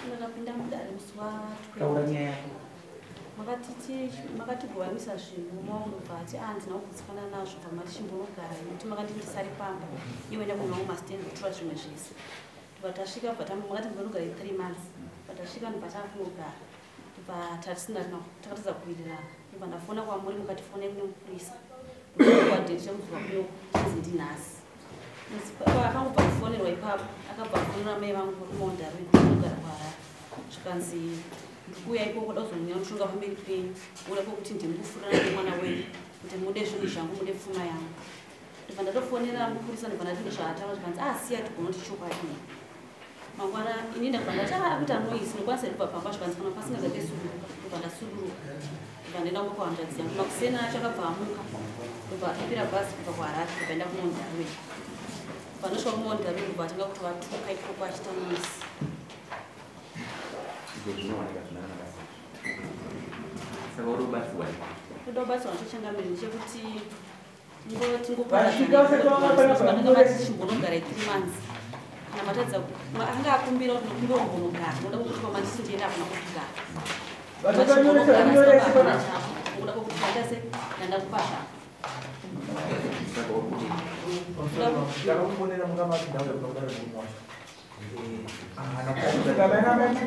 Ndakapinda mudare musi wa Taura nyaya yako. Makatiguvanisa zvinhu maundobva ati handina kugutsikana nazvo, bva mati chimbonogara nekuti makati ndisari pamba iwe enda kunawo mastand kutora zvimwe zvese. Ndobva tasvika, bva makati ndinogara 3 months, bva tasvika ndobva takunogara, ndobva tatisina takatadza kuwirirana. Ndobva ndafona kwamuri mukati fonai kune mupurisa, ndobva date rekuzwa kuno chinzi ndinhasi. Akangobva kufonerwa ipapo, akabva afonera mai vangu kuMondarwini kunogara kuHarare, zvikanzi ndikuuya ikoko da kuzomunya mushonga pamberi penyu, uda kwekuti ndimukufurira nemwana wenyu kuti mude zvinhu zvangu, mude pfuma yangu. Ndobva ndatofonera mupurisa, ndobva ndati ndozvaataura, zvikanzi asiya tigona kuti chokwadi. Mangwana ini ndabva ndati akuita noise, ndokwanisa here kubva pamba? Zvikanzi kana pasingazate suduruka. Ndobva ndasuduruka, ndobva ndaenda kumba kwahanzvadzi yangu. Makuseni acho akabva amuka, ndobva akakwira bhazi kubva kuHarare, ndobva enda kuMondarwini. Panosvika kuMondarwini, ndobva atanga kuti vatuka ikoko achiita noise. Izvo zvinowanika zvinanaka sei? Saka uri kubatsirwa nei? Toda kubatsirwa nacho, changamire, ndechekuti Vasvika vasati vanga pana. Chimbonogara 3 months, kana matadza anga akumbira kuti nokumbira kumbonogara, noda kukuti pamandisi ndienda hakuna kugara. Vachakanyoresa kunyoresa pana. Nokuda kwekuti ndaita se ndandakupa zvako. Saka uri kuti Ndakakufonera mungamati ndauya kuda kudaro nemurume wacho.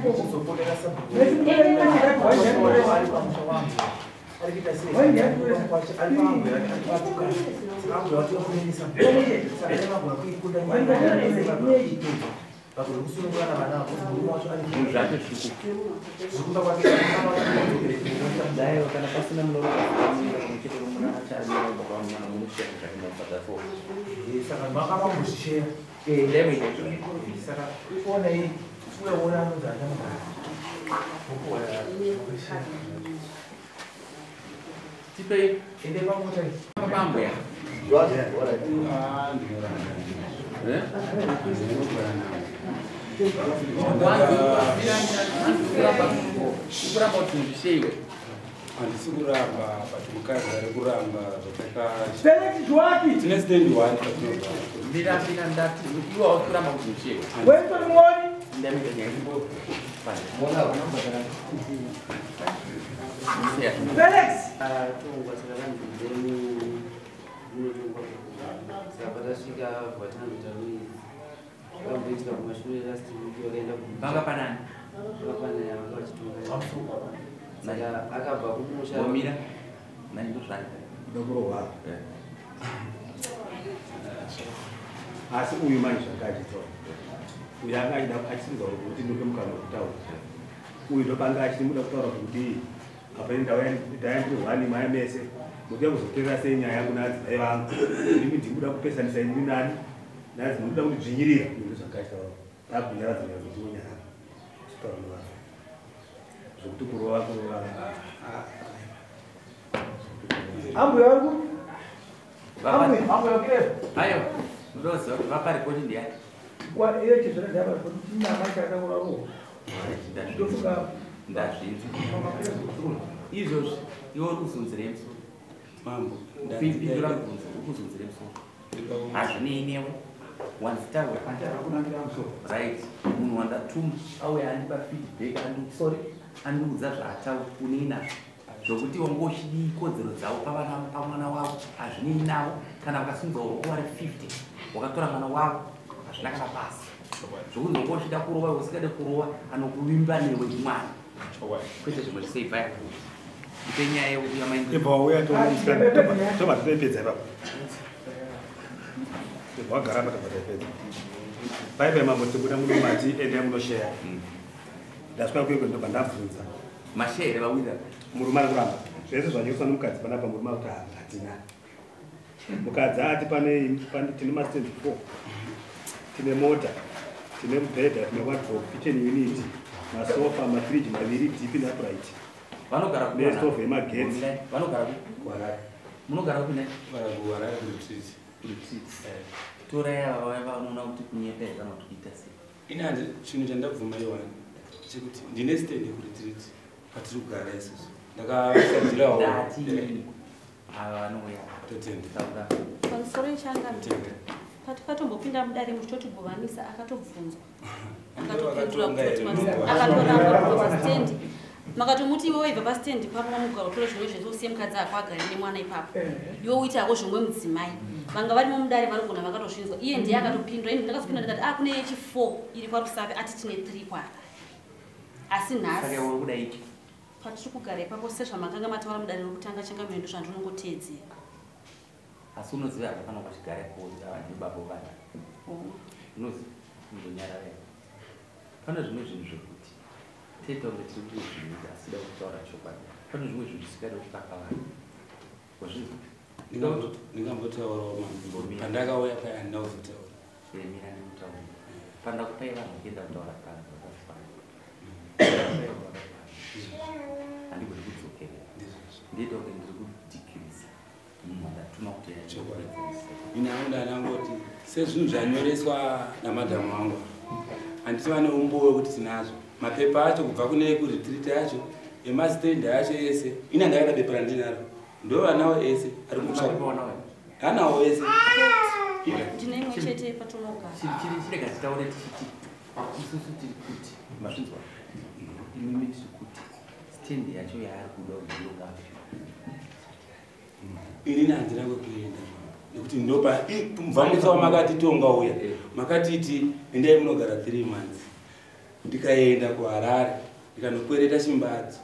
Kuzofonera sabhuku ari pamusha wangu, ari kuita sei kwacho, ari paambuya ari patukana. Saka ambuya vatofoneni sabhuku, saka ndakagona kuikunda nyaya, vagone kusunungura navana vavo, kuti murume wacho ari Zvinhu zvacho zviri zvikumba kwake. Dai kana pasina munorokamira pamwe muna achadira kubva kwamwana munoshiya zvake that's all. Saka makavambozvisheya. Ndaimuita izvozvo. Saka onai uyaona anonzi achamugara. Tipei. Ende pamota. Pambuya. Eh? Ukuramba kuti zvisheyiwe? Handisi kuramba, but mukadzi ari kuramba zvataka Felix Joaki. Tine stand one patinogara. Mbira mbira, ndati iwe wakuramba kuti zvisheyiwe. Weston Mwoni. Ndaimuita nyaya. Felix. Tongwa, saka vanhu munotongwa, saka patasvika vatanzoita noise, vakamboitika kumashure last week vakaenda. Vanga panani? Vakapanaya vanga vachitonga, saka akabva kumusha. Womira nani, ndozvaita. Ndokurohwa, asi uyu manje zvanga achitaura, uyu anga achida achisiridza kuti ndope mukana wekutaura. Uyu ndopanga achiti muda kutaura kuti apa ndaya ndiri one maya mese mukuya kuzoteerera sei nyaya yangu naadzimai vangu? Imi ndimuda kupesanisa inini nani naadzi, munoda kundidzvinyirira. Uyu ndozvanga achitaura, takunyaradza nyaya kuti onyarara chitaura nevanhu zvokuti kurova kurova. Ambuya vangu. Ambuya. Ambuya. Ayo, ndoziva kuti vapa ripoti ndiyani. Kwa iyo chizvona ndapa kuti chinama chakakura roho. Ndofunga. Ndazvinzwa izvozvi. Iwe uri kuzunzirei musoro? Mambo. Pindura mubvunzo, uri kuzunzirei musoro? Hazvinei newe, wanzitaura. Right, munhu wandatuma auya andipa feedback, andi sorry, andiudza zvaataura. Unei nazvo zvokuti wanga uchidii kodzero dzavo pavana pamwana wavo? Hazvinei navo. Kana vakasunzwa uroko vari 50, wakatora mwana wavo, hazvina kana basa zvokunzi wanga uchida kurova. Usingade kurova, anokuvimba newe mwana, kwete zvimwe zviseibva yako. Ipe nyaya yamaindi. Ibva wauya, tobva totoipedza ipapo. Ibva wagara apa, tobva taipedza paipai. Mambo, tibuda muno, mati endai munosheya. Ndasvika kuiko, ndobva ndabvunza. Mashere vawira. Murume ari kuramba zvese zvanyoreswa nomukadzi panapa. Murume akuti hatina. Mukadzi ati pane tine mastands 4, tine mota, tine mubhedha, tine wardrobe, kitchen unit, masofa, mafiriji maviri, deep neupright. Vanogara kupi? Nestove yemagetsi. Vanogara kupi? Kuharare. Munogara kupi nai? Kuharare, kuRetreat. KuRetreat. Torai ava vanoona kuti kunyepa here kana kuti kuita sei. Ini handi chinhu chandabvuma iwani chekuti ndine stand kuRetreat patiri kugara isusu, ndakasadzirawo. Ndati ava vanouya. Totenda. Taura. Pamusoro, changamire. Totenda. Patikatombopinda mudare muchitotigovanisa, akatobvunzwa. Akatopindura. akapindura akatoramba pastendi. Makatomuti iwe waibva pastendi papo wamugara utora zvimwe zvese usiye mukadzi ako agare nemwana ipapo. Iwe uite hako zvimwe mudzimai. Vanga varimo mudare vanogona vakatozvinzwa. Iye ndiye akatopindura. Ini ndakazopinda ndikati ah kune yechi 4 iri kwaRusape ati tine 3 kwaRusape. Asi nhasi patiri kugara ipapo sezvamakanga mataura mudare rokutanga changamire zvandinongoteedzera. Asi unoziva hapana kuchigara nebaba vana. Unoziva ndonyarara. Pane zvimwe zvinhu zvekuti tete kunge tiri kuzviita asi da kutaura chokwadi. Pane zvimwe zvinhu zvisingade kukaka vanhu. Wazvinzwa? Ndingambotaurawo mambo. Pandakauya paya handina kuzotaura. Mira ndikutaura. Pandakupai vanhu kuenda kutaura panze vakasifana. Handigoni kudzokerera. Ndiita kunge ndiri kudhikirisa munhu wandatuma kuti Chokwadi. Ini hangu ndanangoti sezvinhu zvanyoreswa namadhamu wangu handiti vane umbowo wekuti tinazvo mapepa acho kubva kune kuretreat acho emastendi acho ese. Ini handakada bepa randinaro ndo vanawo ese ari kutsvaka anawo ese. Ndine imwe chete patinogara. Chirega titaure tichiti isusu tiri kuti mazvinzwa imimi tiri kuti stendi yacho yaari kuda kuziyokapi. Inini handina kwekuenda nekuti ndopa mubva wamakati tonga uya makatiti endai munogara 3 months. Ndikaenda kuHarare ndikanokwereta chimbadzo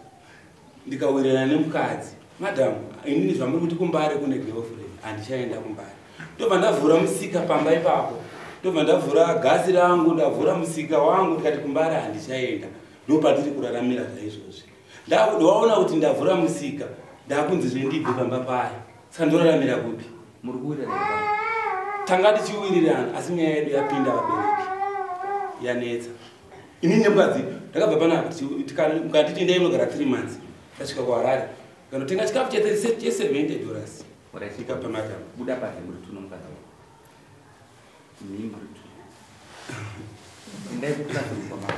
ndikawirirana nemukadzi. Madam, inini zvamuri kuti kuMbare kune girlfriend handichaenda kuMbare. Ndobva ndavhura musika pamba ipapo, ndobva ndavhura gasi rangu, ndavhura musika wangu ndikati kuMbare handichaenda. Ndopatiri kuraramira zvaizvozvi. Ndaona kuti ndavhura musika ndakunzi zvendibve pamba paya. Saka ndoraramira kupi? Muri kuwirirana? Tanga tichiwirirana asi nyaya yedu yapinda vabereki yanetsa. Inini nemukadzi ndakabva panapa mukanditi endai munogara 3 months. Ndasvika kuHarare ndikanotenga chikafu che$70 ndikapa madam. Buda panze muri tuno mukadzi wako. Mimi muri tuno. Endai kuclassroom kwamama.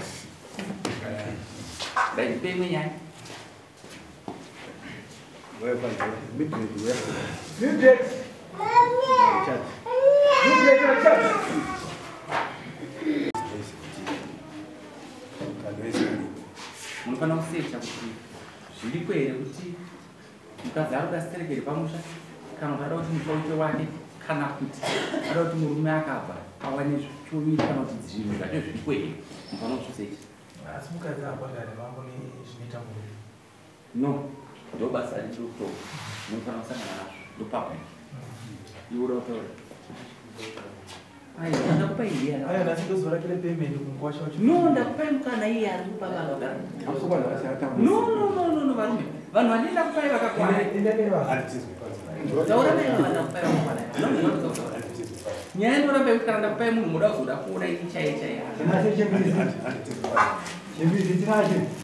Ndaipe imwe nyaya. Munofanira kusecha kuti zviriko here kuti mukadzi ari kuda siterekere pamusha kana kuti ada kuti musha uite wake kana kuti ada kuti murume akabva awane choviri kana kuti zvinhu zvacho zviriko here. Munofanira kuzvisecha. Asi mukadzi abhadhare vangu nezvinoita murume. No, ndo basa riri kutonga. Munofanira kusangana nazvo ndopapo. Iwe uda kutaura. Aiwa, ndakupai iye. Aiwa, nhasi ndozorakire payment kumukwasha wacho. No, ndakupai mukana iye ari kupa vanhu. No, no, no, no, varume. Vanhu vanenda kupai vakakwana. Taura naye vanhu ndakupai vakakwana. Nyaya ndinoramba yekuti kana ndakupai munhu muda kuzoda kuona ini chaiye chaiye. Chimbizi tinacho.